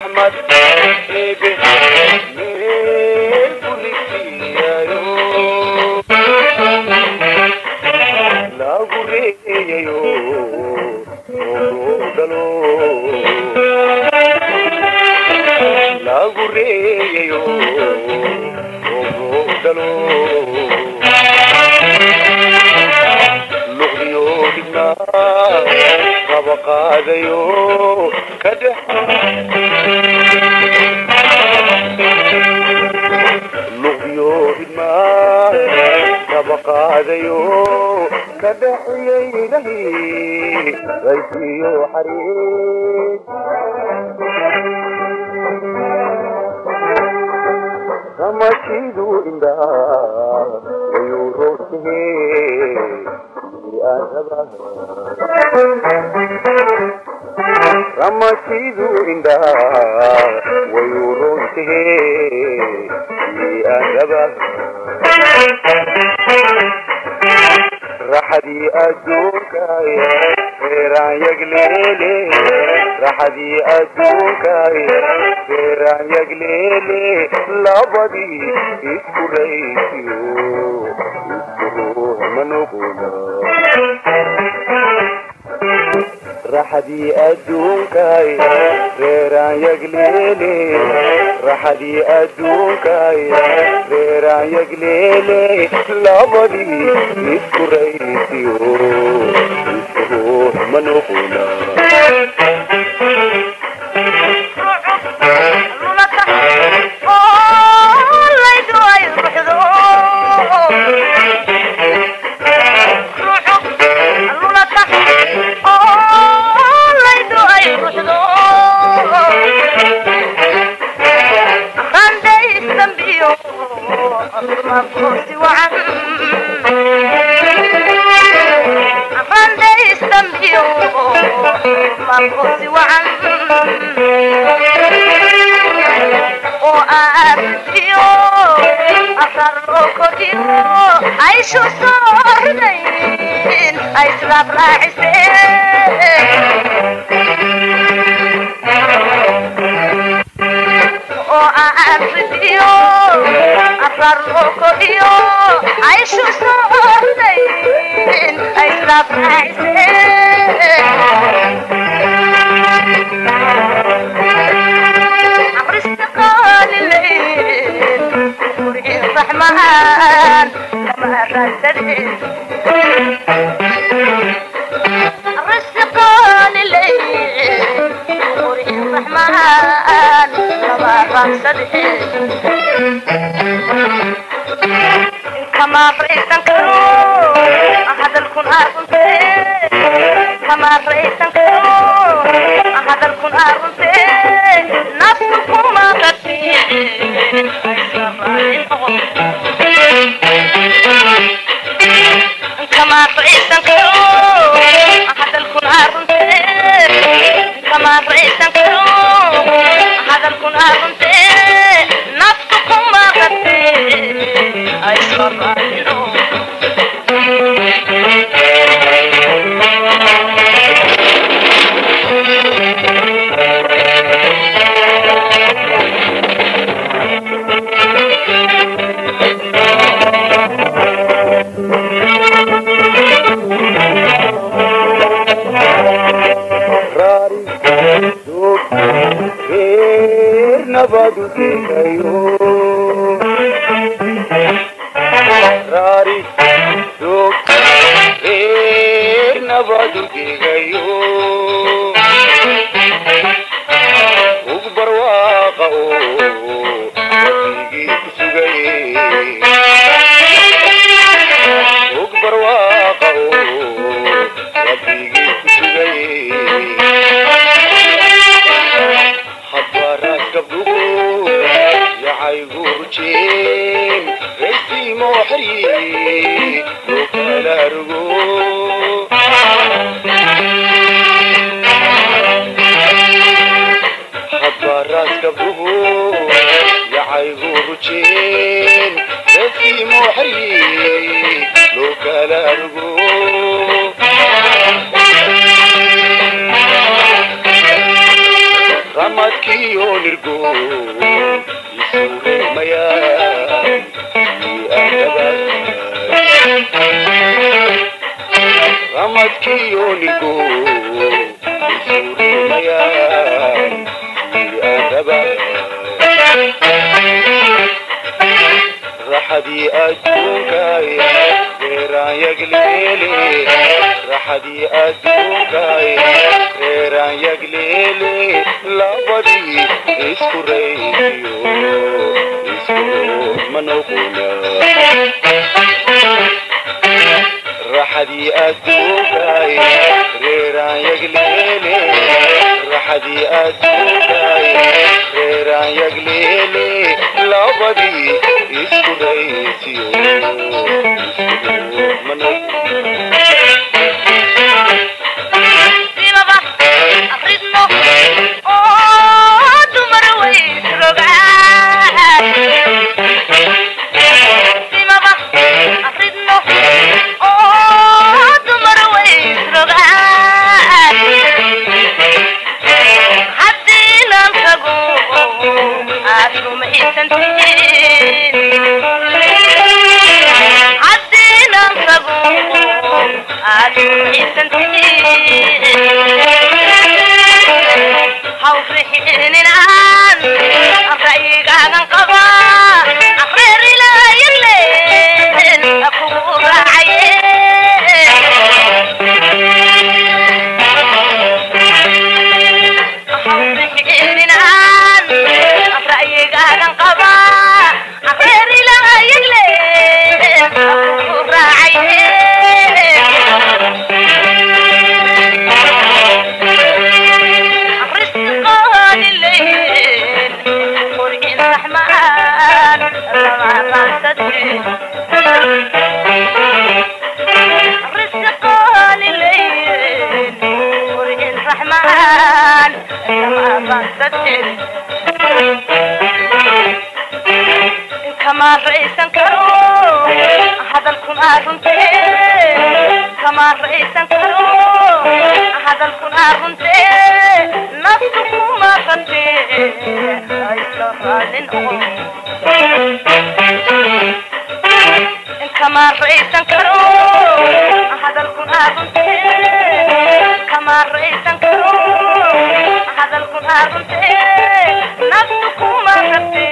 Raxmad Eebe meel ku rigsiiyayo, lagu reeyayo dhalo, lagu reeyayo dhalo, luqdiyo dhibnaa raba qaadayo ka dhex, luqdiyo dhibnaa raba qaadayo ka dhexiyaynahi raysiyo xariid ramashidu indhaa wayuu roortahe aan rabaa, ramashidu indhaa wayuu roontahe aan rabaa, raxadii adduunkay reeraan yagleele, raxadii adduunkay reeraan yagleele, labadii isku raysiyo isku ruux ma noqona. Raxadii adduunkay reeraan yagleele, raxadii adduunkay reeraan yagleele, labadii isku raysiyo isku ruux ma noqona. Ayshu soornayn ayslaab raaciseen oo aan ridiyo afar loo kordhiyo, ayshu soornayn ayslaab raaciseen الرحمن كما رسل رزقان الليل قرئ الرحمن كما رسل كما رئيسا كرو هذا الكون أرنتي، كما رئيسا كرو هذا الكون أرنتي، نفسكم ما كما رئيسا كرو هذا الكون أرنتي، كما رئيسا كرو هذا الكون أرنتي، نفسكم ما Raari doog reer nabadu degayo, raari doog reer nabadu degayo, ug barwaaqa oo rabbigii ku sugay, ug barwaaqa oo rabbigii ku sugay, habbaraas gabdhuhu yacaygu rujeen raysiimo xeryi loo kala rogo, habbaraas gabdhuhu yacaygu rujeen raysiimo xeryi loo kala rogo, ramadkii Ramadkiyo nirgo isuremayaan Ramadkiyo nirgo isuremayaan Raxadii adduunkaya reeraan yagleele raxadii adduunkaya reeraan yagleele labadii isku raysiyo isku ruux ma noqona raxadii adduunkaya reeraan yagleele raxadii adduunkaya reeraan yagleele labadii isku raysiyo isku ruux ma noqona Simaba ridno oo dumar way isrogaan Simaba ridno oo dumar way isrogaan Haddii tago aad rumaysantihiin Haddii tago aad rumaysantihiin Hawrixinin aan ra'yigaagan qabaa reer ilaayaleen kugu raacaye Hawrixinin aan ra'yigaagan qabaa reer ilaayaleen kugu raacaye رزقان الليل قرئ الرحمن رزقان الليل قرئ الرحمن كما رئيسا كرو هذا الكون أرنتي كما رئيسا كرو هذا الكون أرنتي نفسكم ما خنتي كما رئيسا كرو هذا الكون أرنتي كما رئيسا كرو هذا الكون أرنتي نفسكم ما خنتي